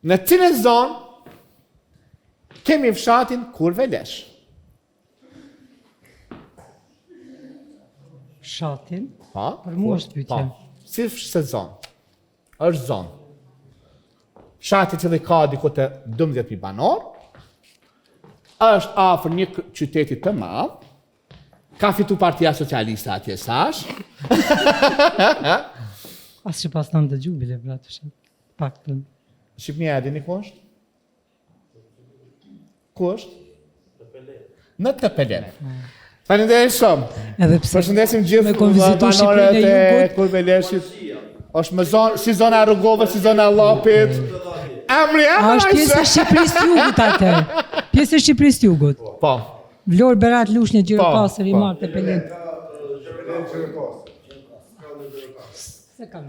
Në cilën zonë kemi fshatin Kurvelesh? Fshatin? Po. Për mua është pyetja. Po. Si se zonë? Është zonë. Fshati i cili ka diku te 12.000 banorë, është afër një qyteti të madh, ka fitu partia socialiste atje sash. As që pas të ndëgju, bile, pra të shumë. Pak të. Shqipnia e dini ku është? Ku është? Në Tepelenë. Faleminderit shumë. Edhe pse Përshëndesim gjithë me kon vizitu banorët Shqipërinë e e Jugut. Kurveleshit. Është më zonë, si zona e Rugovës, si zona e Llapit. Emri, A emri. është pjesë e Shqipërisë të Jugut atë? Pjesë e Shqipërisë të Jugut. Po. Vlorë, Berat, Lushnjë, Gjirokastër, Po, i po. marrë Tepelenë. Se kam.